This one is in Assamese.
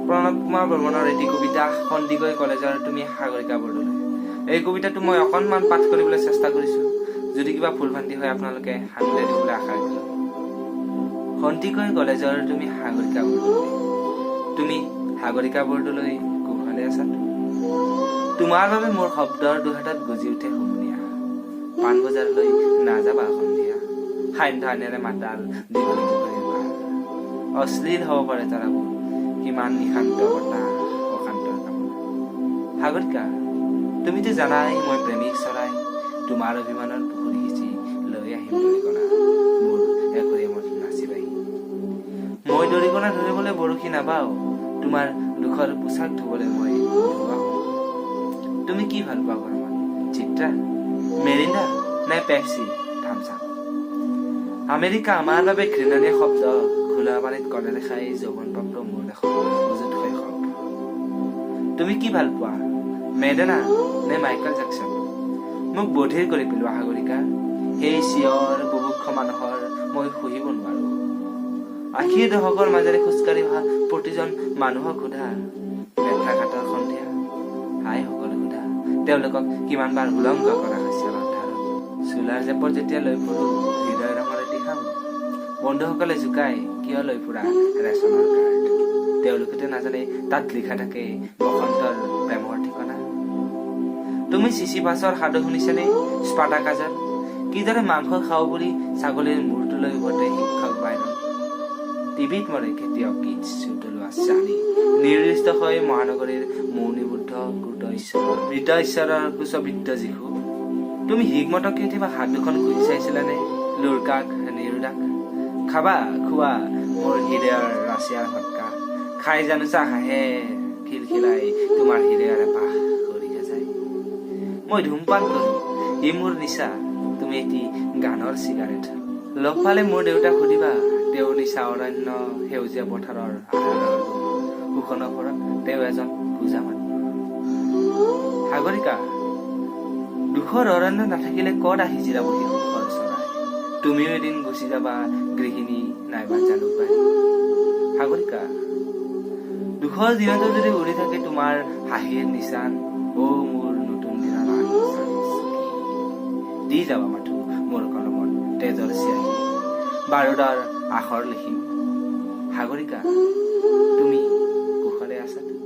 প্ৰণৱ কুমাৰ বৰ্মনৰ এটি কবিতা, সন্দিকৈ কলেজৰ তুমি সাগৰিকা বৰদলৈ। এই কবিতাটো মই অকণমান পাঠ কৰিবলৈ চেষ্টা কৰিছো। যদি কিবা ভুল ভ্ৰান্তি হয়, আপোনালোকে আঙুলিয়াই দিবলৈ আশা ৰাখিলো। সন্দিকৈ কলেজৰ তুমি সাগৰিকা বৰদলৈ। তুমি সাগৰিকা বৰদলৈ, কুশলে আছাতো? তোমাৰ বাবে মোৰ শব্দৰ দুহাতত গজি উঠে হুমুনিয়া। পাণবজাৰলৈ নাযাবা সন্ধিয়া, সান্ধ্য আনেৰে মাতাল দীঘলী পুখুৰীৰ পাৰ। অশ্লীল হ'ব পাৰে তৰাবোৰ, কিমান নিশান্ত বতাহ, অশান্তৰ কামনা। সাগৰিকা, তুমিতো জানাই মই প্ৰেমিক চৰাই। তোমাৰ অভিমানৰ পুখুৰী সিঁচি লৈ আহিম দৰিকণা, মোৰ একুৰিয়ামত নাচিবাহি। মই দৰিকণা ধৰিবলৈ বৰশী নাবাও, তোমাৰ দুখৰ পোছাক ধুবলৈ মই ধোৱা হ'ম। তুমি কি ভাল পোৱা গৰমত, চিত্ৰা, মেৰিণ্ডা নে পেপচি, থামছ আপ? আমেৰিকা আমাৰ বাবে ঘৃণনীয় শব্দ। খোলা পানীত কলেৰে খাই যৌৱনপ্ৰাপ্ত মোৰ দেশত অযুত শৈশৱ। তুমি কি ভাল পোৱা, মেডনা নে মাইকেল জেকচন? মোক বধিৰ কৰি পেলোৱা সাগৰিকা, সেই চিঞৰ বুভুক্ষ মানুহৰ মই সহিব নোৱাৰো। 80ৰ দশকৰ মাজেৰে খোজকাঢ়ি অহা প্ৰতিজন মানুহক সোধা, মেট্ৰাঘাটৰ সন্ধিয়া আই সকলো সোধা, তেওঁলোকক কিমান বাৰ উলংগ কৰা হৈছে আন্ধাৰত। চোলাৰ জেপত যেতিয়া লৈ ফুৰো হৃদয় ৰঙৰ এটি খাম, বন্ধুসকলে জোকাই, কিয় লৈ ফুৰা ৰেচনৰ কাৰ্ড? তেওঁলোকেতো নাজানে তাত লিখা থাকে বসন্তৰ প্ৰেমৰ ঠিকনা। তুমি চিচিফাছৰ সাধু শুনিছেনে? স্পাৰ্টাকাছৰ কিদৰে মাংস খাওঁ বুলি ছাগলীৰ মূৰটোলৈ উভতে শিক্ষক বাইৰন। টিভিত মৰে খেতিয়ক কিটছ চুতলোৱা চানি নিৰ্দিষ্ট হৈ মহানগৰীৰ মৌনীবুদ্ধ কৃত ঈশ্বৰৰ মৃত ঈশ্বৰৰ কুশবিদ্ধ যীশু। তুমি হিকমতক কেতিয়াবা হাত দুখন খুজি চাইছিলানে? লোৰকাক, নিৰুদাক? খাবা, খোৱা মোৰ হৃদয়ৰ ৰাছিয়াৰ ভটকা। খাই জানোচা হাঁহে খিলখিলাই তোমাৰ হৃদয়ৰ এপাহ সৰিহে যায়। মই ধূমপান কৰো, ই মোৰ নিচা। তুমি এটি গানৰ চিগাৰেট। লগ পালে মোৰ দেউতাক সুধিবা, তেওঁৰ নিচা অৰণ্য, সেউজীয়া পথাৰৰ আধাৰৰ শোষণৰ ফলত তেওঁ এজন কুজা মানুহ। সাগৰিকা, দুখৰ অৰণ্য নাথাকিলে ক'ত আহি জিৰাবহি সুখৰ চৰাই? তুমিও এদিন গুচি যাবা গৃহিণী নাইবা জালুকবাৰী। সাগৰিকা, দুখৰ দিনতো যদি উৰি থাকে তোমাৰ হাঁহিৰ নিচান, অ মোৰ নতুন দিনৰ আন দি যাবা মাথো মোৰ কলমত তেজৰ চিয়াহী, বাৰুদৰ আখৰ লিখিম। সাগৰিকা, তুমি কুশলে আছাতো?